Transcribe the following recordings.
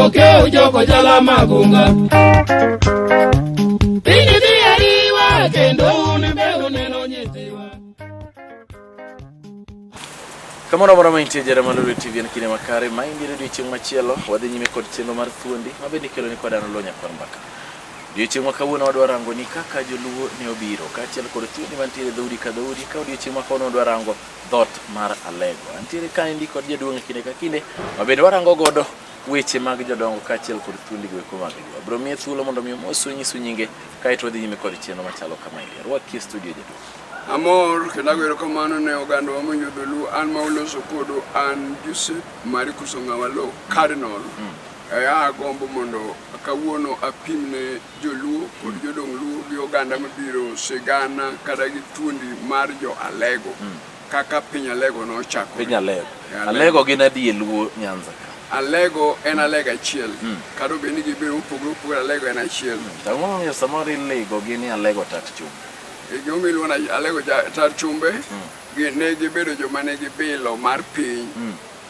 Okew joko jala magunga. Piny dhi ariwa kendo un be uneno nyithiwa. Kamoro amora ma intie jara mar Lolwe TV en kinde makare ma indire odiechieng' machielo wadhi nyime kod chenro mar thuondi ma bende ikelo ni kod an Oloo Nyakwar Mbaka. Odiechieng' ma kawuono wadwa rango ni kaka joluo ne obiro kaachiel kod thuondi mantiere e dhoudi ka dhoudi ka odiechieng' ma kawuono wadwa rango dhoot mar Alego. Antiere kaendi kod jaduong' e kinde ka kinde ma bende warango godo weche mag jodongo kaachiel kod thuondi go eko mag Luo. Abiro miye thuolo mondo mi omosu onyisu nyinge kaeto wadhi nyime kod chenro machalo kamaendi. Arwaki e studio jaduong'. Amor kendo ago erokamano ne ogandawa mawinjo dholuo. An ma uloso kodu an Joseph Marcus Ong'awalo Cardinal. Ea agombo mondo kawuono apim ne joluo kod jodong luo gi oganda mabiro sigana kata gi thuondi mar jo Alego kaka piny Alego nochakore. Piny Alego. Alego. Alego gin adi e Luo Nyanza ka? Alego en Alego achiel. Kata obedo ni gibedo mopogore opogore Alego en achiel. To ang'o momiyo samoro iligo gi ni Alego tat chumbe? E gimomiyo iluongo ni Alego tat chumbe, ne gibedo joma nigi bilo mar piny.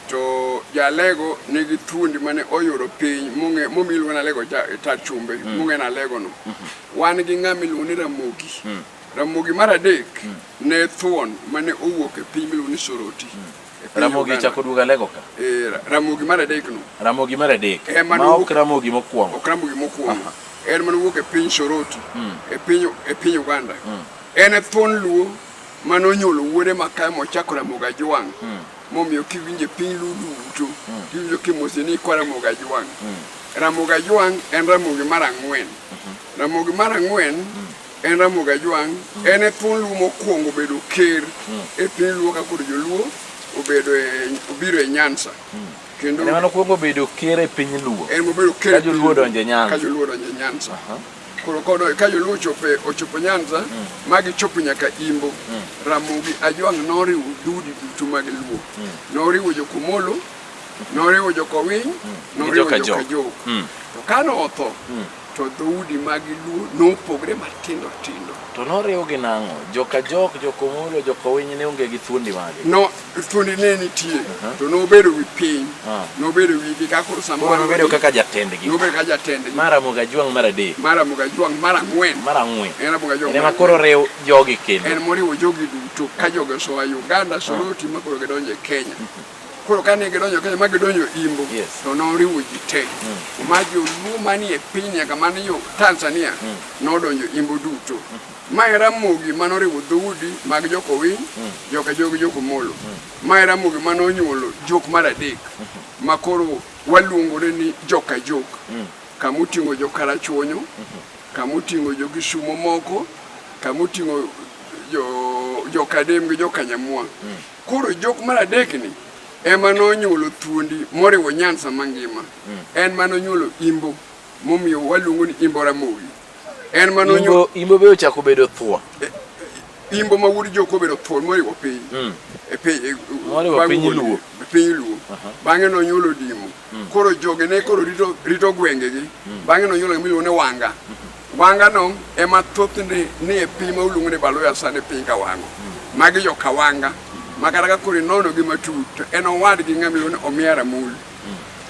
To ja-Alego nigi thuondi mane oyudo piny mong'e momiyo iluongo ni Alego tat chumbe mong'e ni Alego no. Wan gi ng'ama iluongo ni Ramogi. Ramogi mar adek ne thuon mane owuok e piny miluongo ni Soroti. E piny Ramogi Uganda. ochako duogo Alego ka? E, Ramogi mar adek no. Ramogi mar adek. Ema Ma nowuok- ok Ramogi mokwongo. Ok Ramogi mokwongo. En mane owuok e piny Soroti, e piny Uganda. En e thuon Luo mane onyuolo wuode makayo mochako Ramogi Ajwang'. Momiyo kiwinjo e piny Luo duto, tiwinjo kimosi ni ikwa Ramogi Ajwang'. Ramogi Ajwang' en Ramogi mar ang'wen. Ramogi mar ang'wen en Ramogi Ajwang', en e thuon Luo mokwongo bedo ker e piny Luo ka koro joluo obedo e, obiro e Nyanza. Kendo En ema nokwongo bedo ker e piny Luo. en mobedo ker Ka e piny joluo odonjo e Nyanza. Ka joluo odonjo e Nyanza. Koro kodo ka joluo ochopo e- ochopo Nyanza ma gichopo nyaka Imbo, Ramogi Ajwang' noriwo dhoudi duto mag Luo. Noriwo jo-Komolo, noriwo jo-Kowiny, noriwo Joka-Jok. jo-Kajok. To kane otho, to dhoudi mag Luo nopogre matindo tindo. To noriwgi nang'o? Joka-Jok, jo-Komolo, jo-Kowiny ne onge gi thuondi mage. No, thuondi ne nitie, to nobedo wi piny, nobedo wigi ka koro sama Koro wan nobedo kaka jatendgi. nobedo kaka jatendgi. Mar Ramogi Ajwang' mar adek. Mar Ramogi Ajwang' mar ang'wen. Mar ang'wen. En Ramogi Ajwang' En ema mar koro ang'wen. riw jogi kendo. En moriwo jogi duto ka jogi osoa Uganda, Soroti ma koro gidonjo e Kenya. Koro kane gidonjo Kenya ma gidonjo Imbo, to noriwo ji te. Ma joluo manie piny nyaka mane yo Tanzania nodonjo Imbo duto. Ma e Ramogi mane oriwo dhoudi mag Jokowiny, Jokajogi, Jokomolo. Ma e Ramogi mane onyuolo jok mar adek ma koro waluongore ni Jokajok. Kama oting'o Jokarachuonyo, kama oting'o Jokisumo moko, kama oting'o Jokadem gi Jokanyamwa. Koro jok mar adekni ema nonyuolo thuondi moriwo Nyanza mangima. En mane onyuolo Imbo momiyo waluongo ni Imbo Ramogi. En mane onyuolo Imbo be ochako bedo thuon. Imbo ma wuod jok obedo thuon moriwo piny. E piny Moriwo piny Luo. E piny Luo. Bang'e nonyuolo Dimo. Koro jogi ne koro rito gwengegi. Bang'e nonyuolo gima iluongo ni Wanga. Wanga no ema thothne ni e piny ma uluongo ni Baluya sani piny Kawango. Magi jo Kawanga. Ma kata ka koro inono gi matut to en owadgi ng'ama iluongo ni Omia Ramul.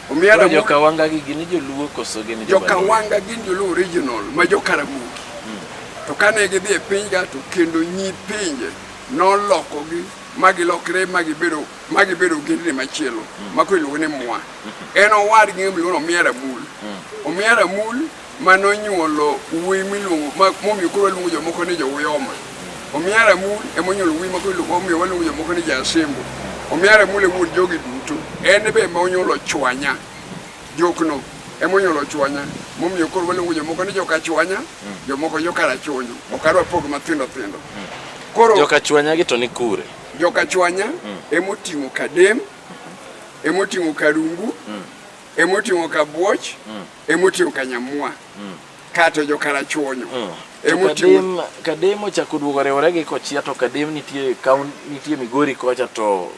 Omia Koro Ramul. jo Kawanga gi gin joluo koso gin Jo jo Kawanga gin joluo original ma jo Karamogi. To kane gidhi e piny ga to kendo nyi pinje nolokogi ma gilokre ma gibedo ma gibedo ogendni machielo ma koro iluongo ni Mwa. En owadgi ng'ama iluongo ni Omia Ramul. Omia Ramul mane onyuolo wuoyi miluongo momiyo koro waluongo jomoko ni jo-Uyoma. Omia Ramul ema onyuolo wuoyi ma koro omiyo waluongo jomoko ni jo-Asembo. Omia Ramul e wuon jogi duto. En be ema onyuolo Chwanya. Jokno ema onyuolo Chwanya momiyo koro waluongo jomoko ni joka Chwanya, jomoko joka Rachuonyo. Ok adwa pogo mathindo thindo. Koro joka Chwanya gi to ni kure? Joka Chwanya ema oting'o Kadem, ema oting'o Karungu, ema oting'o Kabuoch, Emoting'o Kanyamwa kato jo-Karachuonyo. Emoting'o Kadem ochako duogo riwore gi Kochia to Kadem nitie kaun nitie Migori kocha to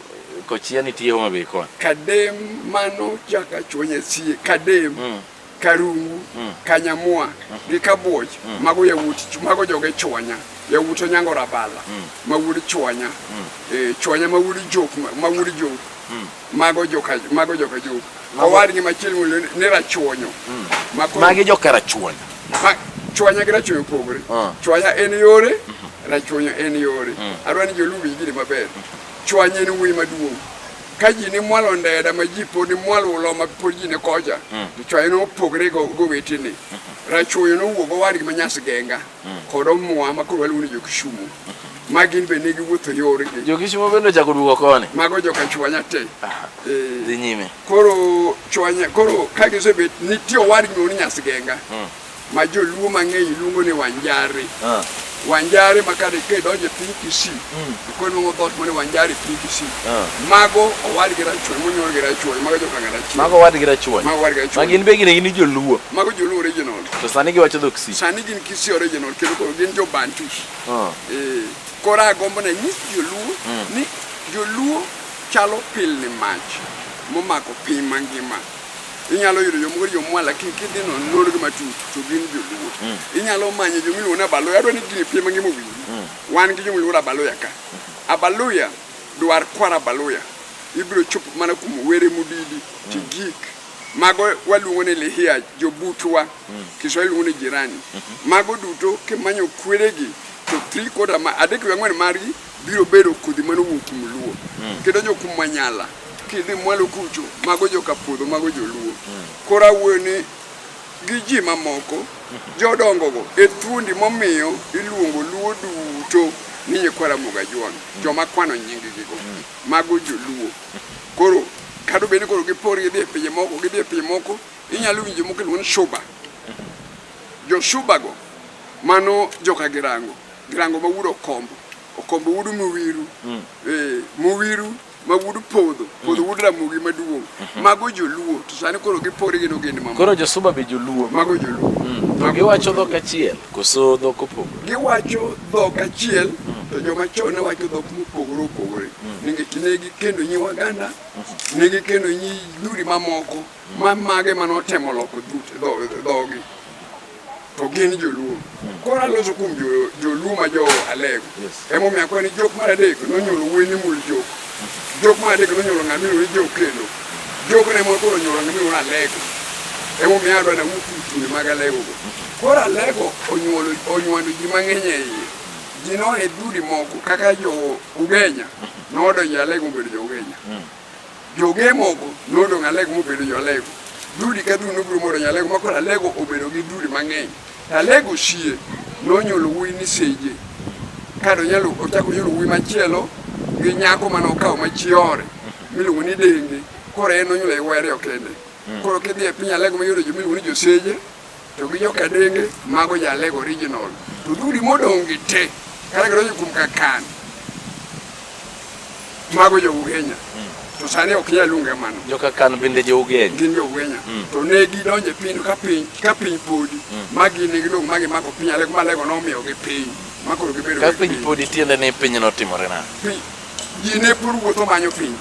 Kochia nitie Homa Bay koni. Kadem mano Jakachuonyo sie Kadem Karungu Kanyamwa gi Kabuoch mago yawuot mago joge Chwanya yawuot Onyango Rabala ma wuod Chwanya. Chwanya ma wuod Jok ma wuod Jok. Mago joka mago joka Jok. Owadgi machielo miluongo ni Rachuonyo. Makoro- Magi joka Rachuonyo. Ma, chwanya gi rachuonyo opogore. Ah. Chwanya en yore, rachuonyo en yore. Adwa ni joluo winj gini maber. Chwanya en wuoyi maduong'. Ka ji ni mwalo ndeda ma ji pod ni mwalo ulo ma pod ji ni kocha, to chwanya nopogre go gowetene. Rachuonyo nowuok gowadgi ma Nyasgenga kod Omwa ma koro waluongo ni jo-Kisumu. Ma gin be ne giwuotho yorgi. Jo-Kisumu bende ochako duogo koni. Mago joka chwanya te. Eh, Dhi nyime. Koro chwanya koro ka gisebet nitie owadgi miluongo ni Nyasgenga ma joluo mang'eny luongo ni Wanjare. Wanjare ma kata kidonjo e piny Kisii to koro inuang'o dhoot moro ni Wanjare piny Kisii. Mago owadgi Rachuonyo monyuol gi Rachuonyo, mago joka ng'at achiel. Mago owadgi Rachuonyo. Mago owadgi Ma Rachuonyo. gin be gin joluo. Mago joluo original. To sani giwacho dhok Kisii. Sani gin Kisii original kendo koro gin jo Bantus. Eh. Koro agombo ni anyis joluo ni joluo chalo pilni mach momako piny mangima. Inyalo yudo jomoko ni jomwa lakini kidhi nono gi matut to gin joluo. Inyalo manyo joma iluongo ni Abaluya. Adwa ni gini piny mangima owinji. Wan gi joma iluongo ni Abaluya ka. Abaluya dwar kwar Abaluya. Ibiro chopo mana kuom Were Mudidi, Tigik. Mago waluongo ni Lihia, jobutwa. Kiswahili luongo ni jirani. Mago duto kimanyo kweregi to 3/4 ma adek ewi ang'wen margi biro bedo kodhi mane owuok kuom Luo. Kidonjo kuom Manyala, kidhi mwalo kucho, mago joka Podho, mago joluo. Koro awuoyo ni gi ji mamoko, jodongogo e thuondi momiyo iluongo Luo duto ni nyikwa Ramogi Ajwang', joma kwano nying gigo. Mago joluo. Koro kata obed ni koro gipor gidhi e pinje moko, gidhi e pinje moko, inyalo winjo moko iluongo ni Suba. Jo Suba go, mano joka Girango. Girango ma wuod Okombo. Okombo wuod Muwiru. Muwiru ma wuod Podho. Podho wuod Ramogi maduong'. Mago joluo. To sani koro gipore gin ogendni mamoko. Koro jo-Suba be joluo. Mago joluo. To giwacho dhok achiel koso dhok opogore? Giwacho dhok achiel to joma chon ne wacho dhok mopogore opogore. Nikech ne gikendo nyi Waganda, ne gikendo nyi dhuri mamoko ma mage mane otemo loko dhogi. To gin joluo. Koro aloso kuom joluo ma jo Alego. Emomiyo akwayo ni jok mar adek nonyuolo wuoyi ni Mul Jok. Jok mar adek nonyuolo ng'ama iluongo ni Jok kendo. Jok ne ema koro onyuolo ng'ama iluongo ni Alego. Emomiyo adwa ni awuo kuom thuondi mag Alego go. Koro Alego onyuolo onywando ji mang'eny e iye. Ji noa e dhudi moko kaka jo Ugenya nodonjo e Alego mobedo jo Ugenya. Joge moko nodong' Alego mobedo jo Alego. Dhudi ka dhudi nobiro modonjo Alego ma koro Alego obedo gi dhudi mang'eny. To Alego sie nonyuolo wuoyi ni Seje. Kato onyalo ochako onyuolo wuoyi machielo gi nyako mane okawo ma chiore miluongo ni Denge. Koro en nonyuolo yawuoyi ariyo kende. Koro kidhi e piny Alego miyudo joma iluongo ni Joseje to gi joka Denge mago jo Alego original. To dhudi modong' gi te kata gidonjo kuom Kakan mago jo Ugenya. To sani ok nyal luonge kamano. Joka Kan bende jo Ugenya. Gin jo Ugenya. To ne gidonjo e piny ka piny podi ma gin ne gidong' ma gimako piny Alego ma Alego nomiyogi piny ma koro gibedo Ka gi piny podi tiende ni piny notimore nade? Piny ji ne pod wuotho manyo piny.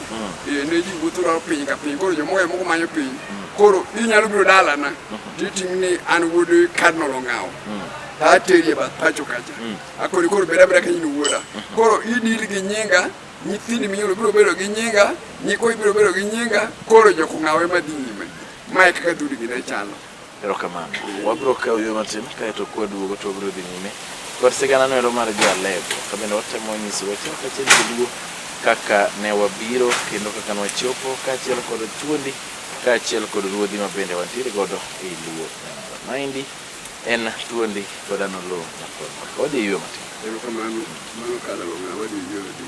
Ne ji wuotho dwaro piny ka piny. Koro jomoko moko manyo piny. Koro inyalo biro dalana titing' ni an wuod Cardinal Ong'awo. To ateri e bath pacho kacha. Akoni koro bed abeda kanyo ni wuoda. Koro idil gi nyinga, nyithindi minyuolo biro bedo gi nyinga, nyikwayi biro bedo gi nyinga, koro jok Ong'awo ema dhi nyime. Ma e kaka dhudgi ne chalo. Erokamano. Wabiro kawo yweyo matin kaeto kwaduogo to wabiro dhi nyime kod sigana noero mar jo Alego. Ka bende watemo nyisou achiel kachiel joluo kaka ne wabiro kendo kaka ne wachopo kaachiel kod thuondi kaachiel kod ruodhi ma bende wantiere godo ei Luo Nyanza. Maendi en thuondi kod an Oloo Nyakwar Mbaka. Wadhi e yweyo matin. Erokamano. Mano kala Ong'awo wadhi e yweyo matin.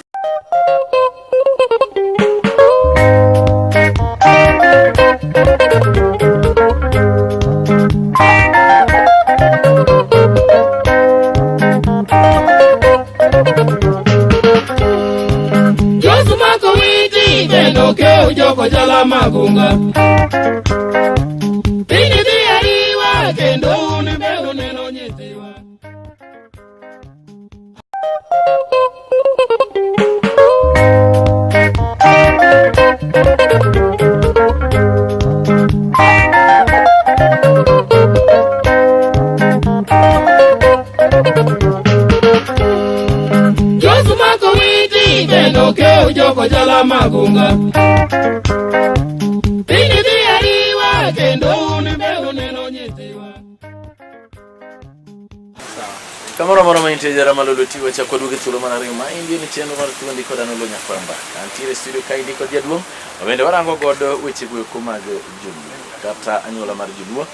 Josu mako witi kendo keu joko jala magunga. Piny dhi ariwa kendo un be uneno nyithiwa. Josu mako witi kendo keu ujoko jala magunga. Piny dhi ariwa kendo un be uneno nyithiwa. Kamoro amora ma intie jara malolo ti wachako waduogo e thuolo mar ariyo ma indie ni chenro mar thuondi kod an Oloo Nyakwar Mbaka. Antiere e studio kaendi kod jaduong' ma bende warango godo weche goeko mag joluo kata anyuola mar joluo.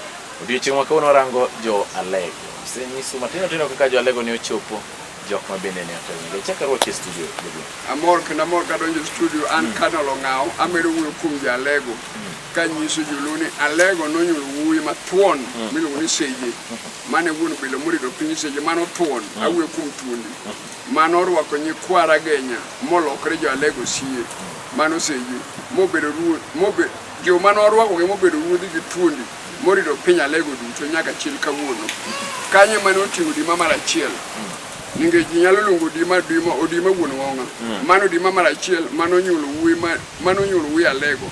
Odiochieng' ma kawuono warango jo Alego. Asenyiso matindo tindo kaka jo Alego ne ochopo jok ma bende ne otelonegi. Achako arwaki e studio jaduong'. Amor kendo amor kadonjo e studio an Colonel Ong'awo amedo wuoyo kuom jo Alego kanyiso joluo ni Alego nonyuolo wuoyi mathuon miluongo ni Seje mane wuon bilo morito piny Seje mano thuon awuoyo kuom thuondi mano orwako nyikwa Ragenya molokre jo Alego sie mano Seje mobedo ruoth mobe joma norwakogi mobedo ruodhi gi thuondi morito piny Alego duto nyaka chil kawuono. Kanyo ema ne oting'o odima mar achiel. Nikech ji nyalo luongo odima odima odima wuon ng'ong'a. Mano odima mar achiel mane onyuolo wuoyi ma mane onyuolo wuoyi Alego.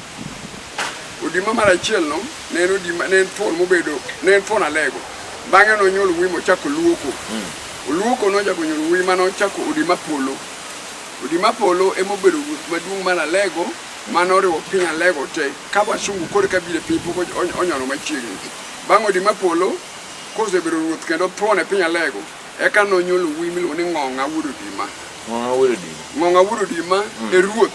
Odima mar achiel no ne en odima ne en thuon mobedo ne en thuon Alego. Bang'e nonyuolo wuoyi mochako Luoko. Oluoko nochako onyuolo wuoyi mane ochako odima polo. Odima polo ema obedo ruoth maduong' mar Alego mane oriwo piny Alego te ka wasungu koro ka biro e piny pok onyono machiegni. Bang' Odima Polo kosebedo ruoth kendo thuon e piny Alego, eka nonyuolo wuoyi miluongo ni Ng'ong'a wuod Odima. Ng'ong'a wuod Odima. Ng'ong'a wuod Odima e ruoth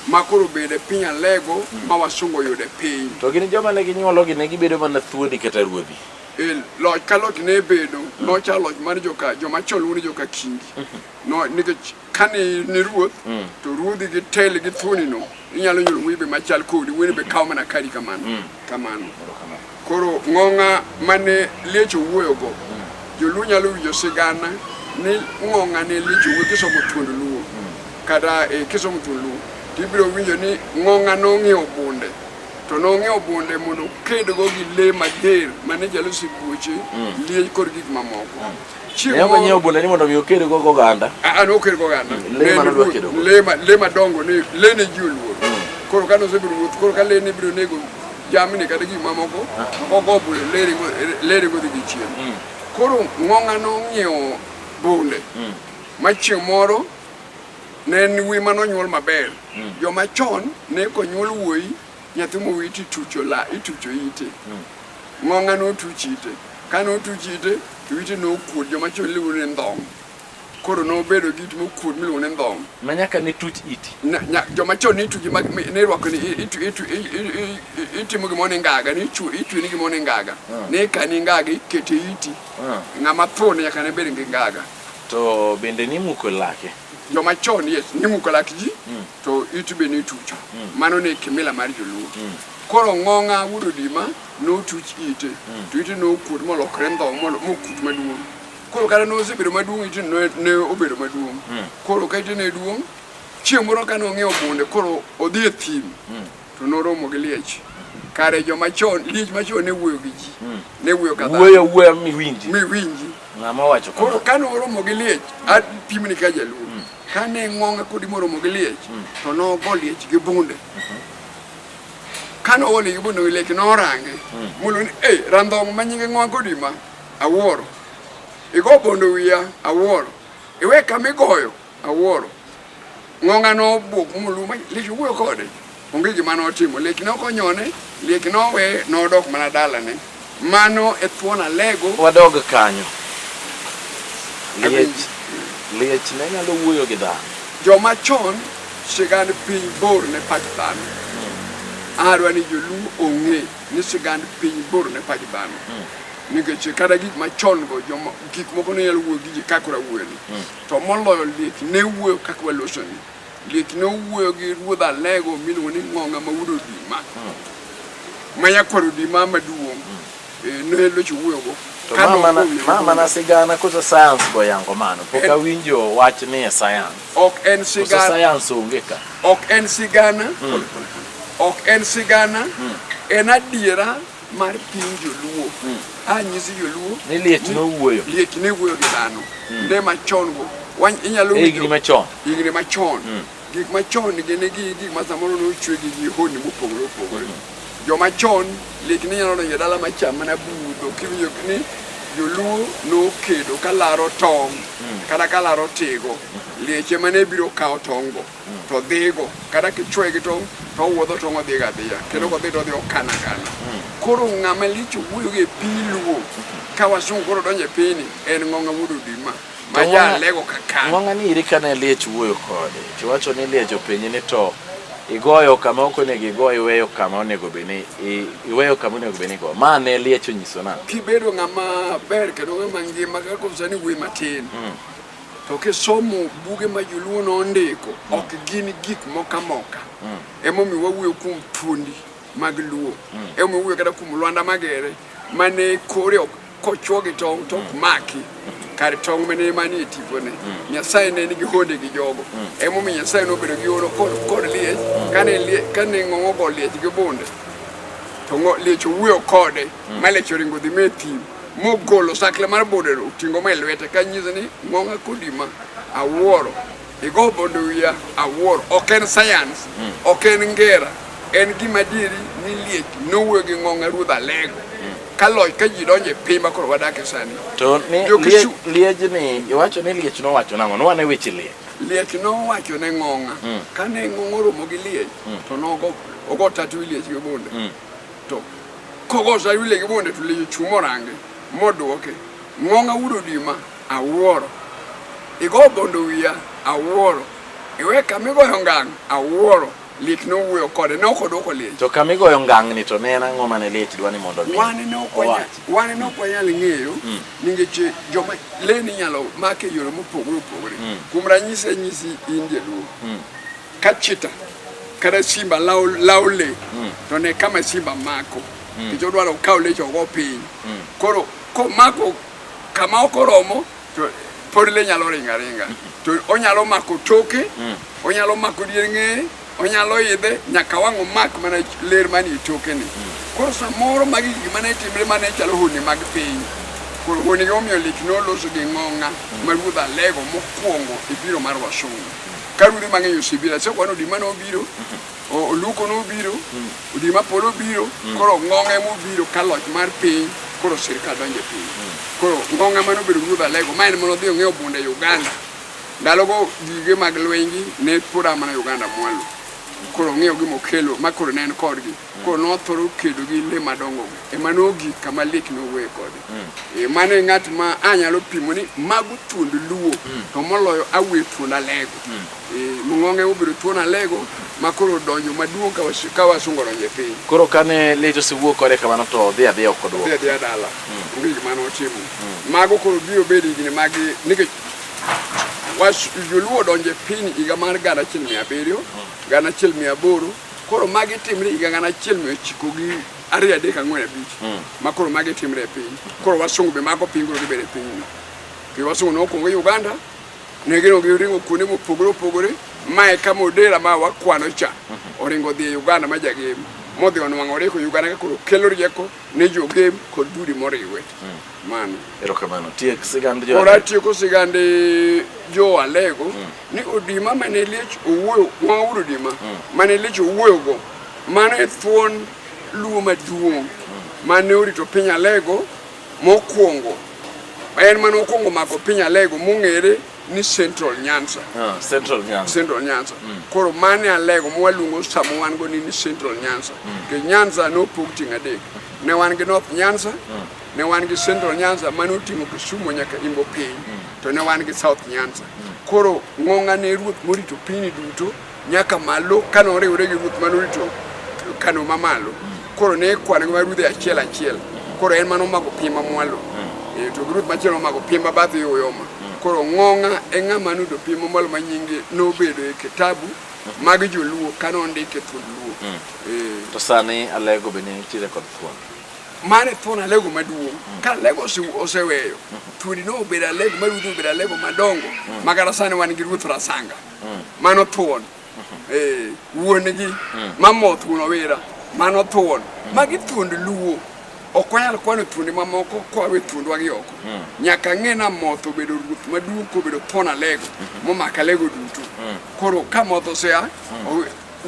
ma koro obedo e piny Alego ma wasungu oyudo e piny. To gin joma ne ginyuologi ne gibedo mana thuondi kata ruodhi. E loch ka loch ne bedo, nochalo loch mar joka joma chon luongo ni joka Kingi. No, nikech Kane ni ruoth mm. to ruodhi gi tele gi thuoni no inyalo nyuolo wuoyi be machal kodi wuoyi be kawo mana kari kamano mm. kamano koro ng'ong'a mane liech owuoyogo mm. joluo nyalo winjo sigana ni ng'ong'a ne liech owuoyo kisomo thuond luo mm. kata eh, kisomo thuond luo tibiro winjo ni ng'ong'a nong'iewo bunde to nong'iewo bunde mondo okedgo gi lee mager mane chalo sibuoche mm. liech kod gik mamoko mm. Chieng' Ne ok onyiewo bunde ni mondo mi oked go goganda. Ah, ah, noked goganda. Mm, lee mane odwa kedo go. Lee ma lee madongo ni lee ne ji oluoro. Koro kane osebedo ruoth, koro ka lee ne biro nego jamni kata gik mamoko, kogo bunde lee ringo lee ringo dhi gi chien. Koro ng'ong'a nong'iewo bunde ma chieng' moro ne en wuoyi mane onyuol maber. Joma chon ne konyuol wuoyi nyathi mowuoyi titucho la itucho ite. Ng'ong'a notuch ite. Kane otuch ite, to ite nokuot, joma chon iluongo ni ndhong'. Koro nobedo gi it mokuot miluongo ni ndhong'. Ma nyaka ne tuch iti. Joma chon ne ituji ma ne irwako ni itimo gimoro ni ngaga, ne itweni gimoro ni ngaga. Ne ikani ngaga ikete iti. Ng'ama tho ne nyaka ne bed gi ngaga. To bende nimuko lake. Joma chon yes, nimuko lak ji to it be nitucho. Mano ne kimila mar joluo. Koro ng'ong'a wuod odima notuch ite to ite nokuot molokre ndhong' mokut maduong'. Koro kata nosebedo maduong' ite ne, ne obedo maduong'. Koro ka ite ne duong' chieng' moro ka nong'iewo bunde koro odhi e thim to noromo gi liech. Kare joma chon, liech machon ne wuoyo gi ji. Ne wuoyo ka dhano. Wuoyo wuoya miwinji. Miwinji. Ng'ama owacho Koro kamano. ka noromo gi liech, apimni ka jaluo. Kane ng'ong'a kodi moromo gi liech, to nogo liech gi bunde. Kane oolo gi bunde gi liech norange. Moluongo ni, "Eh, randhong' ma nyinge ng'ong'a kodi ma, awuoro. Igo bondo wiya, awuoro. Iwe kama igoyo, awuoro." Ng'ong'a nobwok moluwo ma liech owuoyo kode. Onge gima notimo. Liech ne ok onyone, liech noweye, nodok mana dalane. Mano e thuon alego. Wadog kanyo. Liech, liech ne nyalo wuoyo gi dhano. Joma chon sigand piny bor ne pach dhano. Adwa ni joluo ong'e ni sigand piny bor ne pach dhano. Nikech kata gik machon go joma gik moko ne nyalo wuoyo gi ji kaka koro awuoyo ni. To moloyo liech ne wuoyo kaka waloso ni. Liech ne owuoyo gi ruodh Alego miluongo ni Ng'ong'a ma wuod Odima. Ma nyakwar Odima maduong'. Ne loch owuoyogo. To ma mana, ma mana sigana koso science go yango mano. Pok awinjo wach ni e science. Ok en sigana. Koso science onge ka. Ok en sigana. Ok en sigana. En adiera mar piny joluo. Anyisi joluo. Ni liech nowuoyo. Liech ne wuoyo gi dhano. Nde machon go. Inyalo winjo. Higni machon. Higni machon. Gik machon gin gi gik ma samoro nochwe gi gi honni mopogore opogore. Joma chon liech ne nyalo donjo e dala macham mana budho kiwinjo ni Joluo nokedo ka laro tong' kata ka laro tigo, lieche mane biro kawo tong' go to dhigo kata kichwoye gi tong' to owuodho tong' odhigo adhiya kendo kodhi to odhi okana akana. Koro ng'ama lich owuoyo gi e piny Luo ka wasungu koro donjo e pinyni en Ng'ong'a wuod Odima ma To Ng'ong'a- jalego kakan. Ng'ong'a ni iri kane liech wuoyo kode tiwacho ni liech openje ni to igoyo kama ok onego igo iweyo kama onego bed ni iweyo kama onego bed ni igo. Ma ne liech onyiso nang'o? Kibedo ng'ama ber kendo ng'ama ngima kaka sani wuoyi matin to kisomo buge ma joluo nondiko ok gin gik moko amoka. Emomiyo wawuoyo kuom thuondi mag luo. Emomiyo wawuoyo kata kuom Lwanda Magere mane kore ok kochwo gi tong' to ok maki kar tong' mane manie tipone. Nyasaye ne nigi honde gi jogo. Emomiyo Nyasaye nobedo gi hono kod, kod liech. Kane, lie, kane ng'ong'o ogo liech gi bunde to ng'o, liech owuoyo kode ma liech oringo dhi me thim mogolo sakle mar bundeno oting'o ma e lwete ka nyiso ni ng'ong'a kodima awuoro igo bondo wiya awuoro ok en science ok en ngera en gima adieri ni liech nowuoyo gi ng'ong'a ruodh Alego ka loch ka ji donjo e piny ma koro wadake sani To ni Jo-Kisu- liejni iwacho ni liech nowacho nang'o? Nwane weche liech. Liech nowacho ne ng'ong'a kane ng'ong'a oromo gi liech to nogo ogo tat wi liech gi bunde to kogo tat wi liech gi bunde to liech ochung' morange moduoke ng'ong'a wuod odima awuoro igo bondo wiya awuoro iwe kama igoyo ngang' awuoro liech nowuoyo kode ne ok odwoko liech To kama igoyo ngang'ni to ne en ang'o mane liech dwa ni mondo mi wan ne ok wanyal owach? wan ne ok wanyal ng'eyo nikech joma le ni inyalo mak e yore mopogore opogore kuom ranyisi anyisi in jaluo ka chita kata simba lawo lawo le to ne kama simba mako nikech odwaro okaw le to ogo piny koro komako kama ok oromo to pod le nyalo ringo aringa to onyalo mako toke onyalo mako dier ng'eye onyalo idhe nyaka wang' omak mana ler manie toke ni koro samoro magi gik mane timre mane chalo honni mag piny koro honni gi omiyo lich noloso gi ng'ong'a ma ruodh Alego mokwongo e biro mar wasungu ka ruodhi mang'eny osebiro asekwano Odima nobiro Oluko nobiro Odima Polo obiro koro ng'ong'a ema obiro ka loch mar piny koro sirkal donjo e piny koro ng'ong'a mane obedo ruodh Alego ma en mane odhi ong'iewo bunde Uganda ndalogo gige mag lwenygi ne pod a mana Uganda mwalo koro ong'iewo gi mokelo ma koro ne en kodgi koro nothoro kedo gi le madongo go ema nogik kama liech nowuoye kode e, mano e ng'at ma anyalo pimo ni mago thuond luo to moloyo awe thuond Alego e, Mong'onge obedo thuon Alego ma koro odonjo maduong' ka wasungu odonjo e piny Koro kane liech osewuo kode kamano to odhi adhiya ok oduoko. odhi adhiya dala onge gima notimo mago koro biro bedo higni mag nikech joluo odonjo e piny higa mar 1700 1800 koro magi timre higa 1902 3 4 5 ma koro magi timre e piny koro wasungu be mako piny koro gibedo e pinyno to wasungu nokwongo Uganda ne giringo giringo kuonde mopogore opogore mae kama Odera ma wakwano cha oringo odhi e Uganda ma jagem modhi onwang'o rieko Uganda ka koro kelo rieko ne jogem kod dudi moriwe mano Erokamano. Tiek sigand jo koro atieko sigande jo Alego ni Odima mane liech owuoyo Wang'o wuod Odima mane liech owuoyogo mano e thuon luo maduong' mane orito piny Alego mokwongo en mane okwongo mako piny Alego mong'ere ni Central Nyanza. Ah, Central Nyanza. Central Nyanza. Koro mane Alego mwaluongo sama wan go ni ni Central Nyanza. Nikech Nyanza nopog tieng' adek. Ne wan gi North Nyanza, ne wan gi Central Nyanza mane oting'o Kisumu nyaka Imbo piny, to ne wan gi South Nyanza. Koro Ng'ong'a ne ruoth morito pinyni duto nyaka malo kane oriwore gi ruoth mane orito Kano mamalo. Koro ne ikwano gi ma ruodhi achiel achiel. Koro en mane omako piny mamwalo. To gi ruoth machielo omako piny ma bath yo Uyoma. Koro Ng'ong'a e ng'ama noyudo piny mamwalo ma nyinge nobedo e kitabu mag joluo kane ondik e thuond luo. To sani Alego be nitiere kod thuon. Mano e thuon Alego maduong'. Ka Alego oseweyo, thuondi nobedo Alego ma ruodhi obedo Alego madongo ma kata sani wan gi ruoth Rasanga. Mano thuon. Wuon-gi Mamoth wuon Owira, mano thuon. Magi thuond luo. Ok wanyal kwano thuondi mamoko kwawe thuondwa gi oko. Nyaka ng'e na Amoth obedo ruoth maduong' kobedo thuon Alego, momako Alego duto. Koro ka Amoth osea,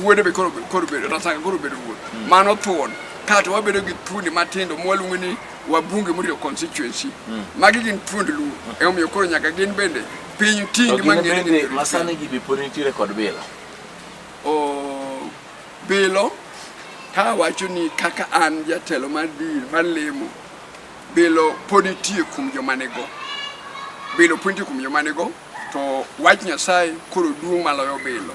wuode be koro koro bedo Rasanga koro bedo ruoth. Mano thuon. Kato wabedo gi thuondi matindo mwaluongo ni wabunge morito constituency. Magi gin thuond Luo. Emomiyo koro nyaka gin bende piny To ting' gin mang'ere ni bende gin masani gi be pod nitiere kod bilo. O, bilo ka awacho ni kaka an jatelo mar din mar lemo bilo pod nitie kuom joma nigo. Bilo pod nitie kuom joma nigo to wach Nyasaye koro duong' maloyo bilo.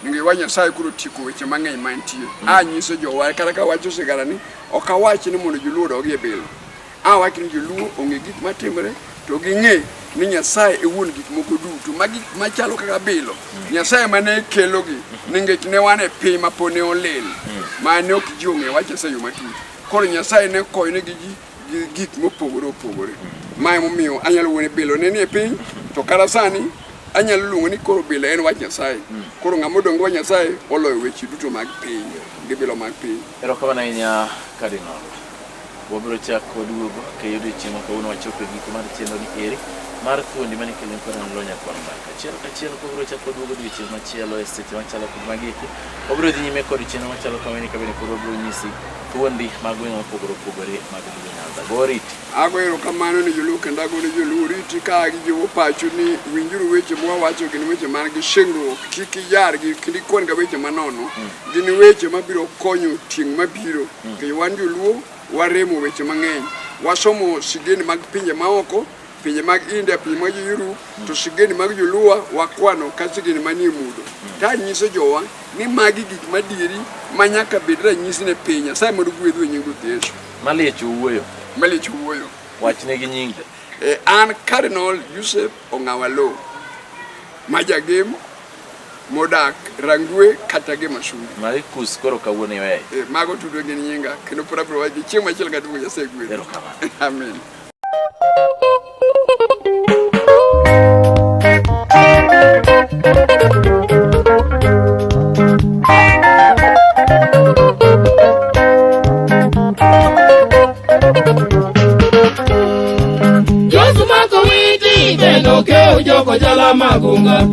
Nikech wach Nyasaye koro tieko weche mang'eny mantie. Anyiso jowa kata ka awacho sigana ni ok awach ni mondo joluo odog e bilo. Awach ni joluo ong'e gik matimre to ging'e ni Nyasaye e wuon gik moko duto. Magi machalo kaka bilo. Nyasaye mane kelogi nikech ne wan e piny ma pod ne olil ma ne ok ji ong'eyo wach Nyasaye e yo matut. Koro Nyasaye ne konyo gi ji gi gik mopogore opogore. Ma emomiyo anyalo wuoyo ni bilo ne nie piny to kata sani anyalo luongo ni koro bilo en wach Nyasaye. Koro ng'ama odong' gi wach Nyasaye oloyo weche duto mag piny gi bilo mag piny. Erokamano ahinya Cardinal. Wabiro chako waduogo keyo odiochieng' ma kawuono wachopo e giko mar chenro ni eri mar thuondi mane ikelo kod an Lonya Kwar Mbaka. Achiel kachiel wabiro chako waduogo odiochieng' machielo e seche machalo kod magi eki. Wabiro dhi nyime kod chenro machalo kamani ka bende koro wabiro nyisi thuondi mag gwenge mopogore opogore mag Luo Nyanza. Go oriti. Ago erokamano ne joluo kendo ago ne joluo oriti ka gijiwo pachu ni winjuru weche mwawacho gin weche man gi singruok kik ijargi kendo ikwan ga weche manono gin weche mabiro konyo tieng' mabiro nikech wan joluo waremo weche mang'eny wasomo sigendni mag pinje maoko pinje mag India pinje mag Europe to sigendni mag joluo wakwano ka sigendni manie mudho ta nyiso jowa ni magi gik madieri ma nyaka bed ranyisi ne piny Nyasaye mondo gwedhu e nying Ruoth Yesu. Malich owuoyo. Malich owuoyo. Wachne gi nyingi. An Cardinal Joseph Ong'awa Loo ma jagem modak Rangwe kata Gemasuri. Marikus koro kawuono iweyo. Mago tudwe gin nyinga kendo pod abiro wacho chieng' machielo kaduogo Nyasaye gwedhu. Erokamano. Amen. Josu mako witi kendo keo joko jala magunga.